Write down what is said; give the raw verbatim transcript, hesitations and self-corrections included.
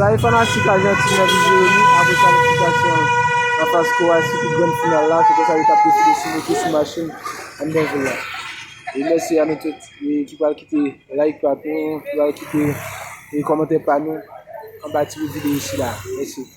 Sa e fanatik Ajantin nan vin jere nou apre kalifikasyon an fas Kwayasi pou grann final la. Se konsa yo t ap deside sou moto sou machin anndan vil la. E mèsi a nou tout e ki pral kite like pa nou, ki pral kite e kòmantè pa nou anba ti bout videyo sila. Mèsi.